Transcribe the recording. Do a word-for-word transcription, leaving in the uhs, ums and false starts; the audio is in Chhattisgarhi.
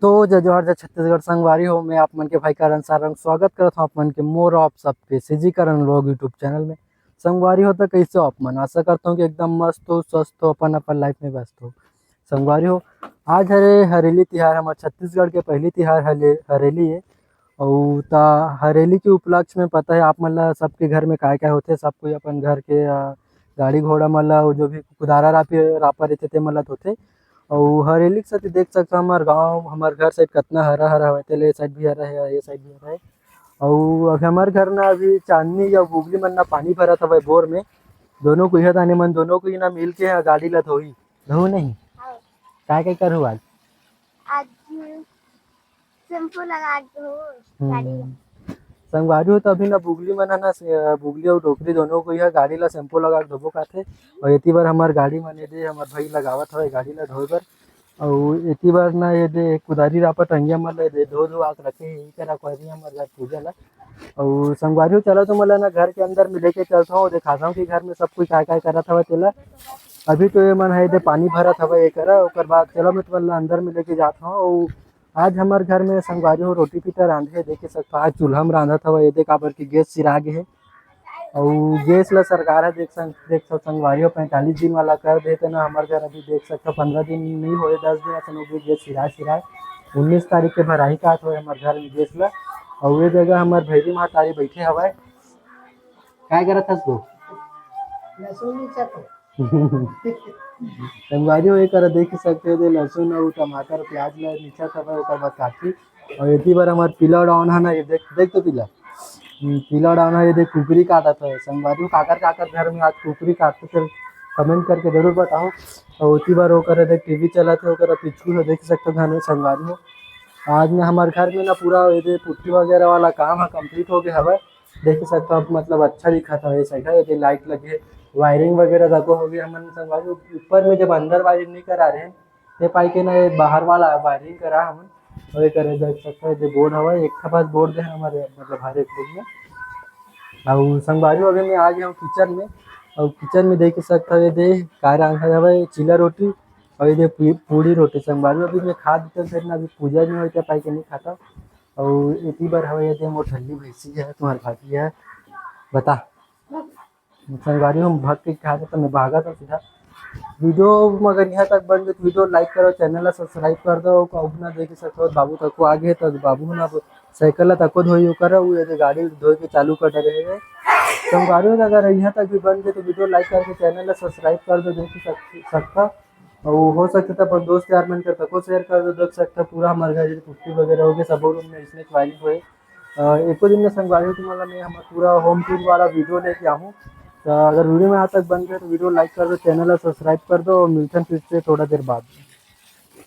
तो जय जोहार, जय छत्तीसगढ़ संगवारी हो, मैं आप मन के भाई करण सारंग स्वागत करत हूँ आप मन के मोर आप सबके सीजी करण लोग YouTube चैनल में। संगवारी हो, तो कैसे हो आप मन? आशा करता हूँ कि एकदम मस्त हो, स्वस्थ हो, अपन अपन लाइफ में व्यस्त हो। संगवारी हो, आज हरे हरेली तिहार, हमार छत्तीसगढ़ के पहली तिहार हले हरेली है। और ता हरेली के उपलक्ष्य में पता है आप मन ला, सबके घर में काय काय होथे, सब कोई अपन घर के अ, गाड़ी घोड़ा मन ला, जो भी कुदारा रापी रापा रहते ते मन ला धोथे। और हरेली के साथ देख सकता हमार गांव, हमार घर साइड कितना हरा हरा हवे, तेले साइड भी हरा है, ये साइड भी हरा है। और अभी हमार घर ना अभी चांदनी या बुगली मन ना पानी भरत हवे बोर में। दोनों कुइहा दाने मन, दोनों कुइहा ना मिल के गाड़ी ला धोई। धो नहीं? हाँ। काय काय करहु आज? आज शैम्पू लगा के धो गाड़ी ला। संगवारी हो, तो अभी ना बुगली मन है ना, से, बुगली और डोकरी दोनों कुइहा गाड़ी ला शैम्पू लगा के धोबो काथे। और एती बार हमार गाड़ी मन ये दे, हमार भाई लगावत हवे गाड़ी ला धोए बर। और एती बार ना ये दे कुदारी रापा टंगिया मन ला ये दे धो धो आके रखे, यही करा कोहरी हमार घर पूजा ला। और संगवारी हो, चलो तो मोला ना घर के अंदर में लेके चलता हूँ, दिखाता हूँ कि घर में सब कोई काय काय करत हवे तेला। अभी तो ये मन है ये दे पानी भरत हवे ये करा, ओकर बाद चलो मैं तुम्हारा अंदर में लेके जाता हूँ। और आज हमार घर में संगवारी हो रोटी पीटा रांधे, देख सकता आज चूल्हा में रांधत हवे ये दे, काबर की गैस सिरा गे है। और गैस ला सरकार है देख सक-, देख सक-, संगवारी हो पैंतालीस दिन वाला कर दे, तो ना हमार घर अभी देख सकता पंद्रह दिन नहीं होए, दस दिन ऐसा हो गए गैस सिरा सिरा। उन्नीस तारीख के भराही का होए हमार घर में गैस ला। और ये जगह हमार भैरी महतारी बैठे हवे। काय करत हस गो? लहसुन मिर्चा तो। संगवारी हो, ये करा देख सकते हो, दे लहसुन और टमाटर, प्याज ला नीचा सब है, ओकर बाद काटी। और एती बार हमार पीला डाउन है ना, ये देख, देख तो पीला। हम्म, पीला डाउन है, ये देख कुकरी काटत है। संगवारी हो, काकर काकर घर में आज कुकरी काटते थे, कमेंट करके जरूर बताओ। और एती बार ओकर देख टीवी चलत है, ओकर पीछू है, देख सकते हो घर में संगवारी हो। आज ना हमार घर में ना पूरा ये दे पुट्टी वगैरह वाला काम है, कंप्लीट हो गया हवे। देख सकते हो आप, मतलब अच्छा दिखत हवे ये साइड है, ये लाइट लगे, वायरिंग वगैरह तको हो गया हमन संगवारी हो। ऊपर में जब अंदर वायरिंग नहीं करा रहे हैं, ते पाई के ना ये बाहर वाला वायरिंग करा हमन। और ये करे देख सकते हो, ये बोर्ड हवा, एक ठा बस बोर्ड दे हमारे, मतलब हर एक रूम में। और संगवारी हो, अभी मैं आ गया हूँ किचन में। और किचन में देख सकते हो, ये दे काय रांधा हवे, चीला रोटी और ये दे पू-, पूड़ी रोटी। संगवारी हो, अभी मैं खा देते हैं, फिर ना अभी पूजा नहीं होता, पाई के नहीं खाता। और एती बार हवे ये दे मोर ठल्ली भैंसी है, तुम्हार भाभी है, बता। संगवारी हो, हम भाग के खा देते, मैं भागा था सीधा। वीडियो में अगर यहाँ तक बन गए तो वीडियो लाइक करो, चैनल ला सब्सक्राइब कर दो। कहूँ ना देख सकते हो, बाबू तको आ गए, तो बाबू ना साइकिल ला तको धोई करा, वो ये गाड़ी धोए के चालू कर डरे है। संगवारी हो, अगर यहाँ तक भी बन गए तो वीडियो लाइक करके चैनल ला सब्सक्राइब कर दो, देख सक-, सकता। और हो सकता तो अपन दोस्त यार मन कर तको शेयर कर दो, देख सकता पूरा हमारे घर जैसे पुट्टी वगैरह हो गए, सब रूम में इसने वायरिंग हुए। अ, एको दिन में संगवारी हो, तुम्हारा मैं हमारा पूरा होम टूर वाला वीडियो लेके आऊँ। तो अगर वीडियो में यहाँ तक बन गए तो वीडियो लाइक कर दो, चैनल ला सब्सक्राइब कर दो और मिलते हैं फिर से थोड़ा देर बाद।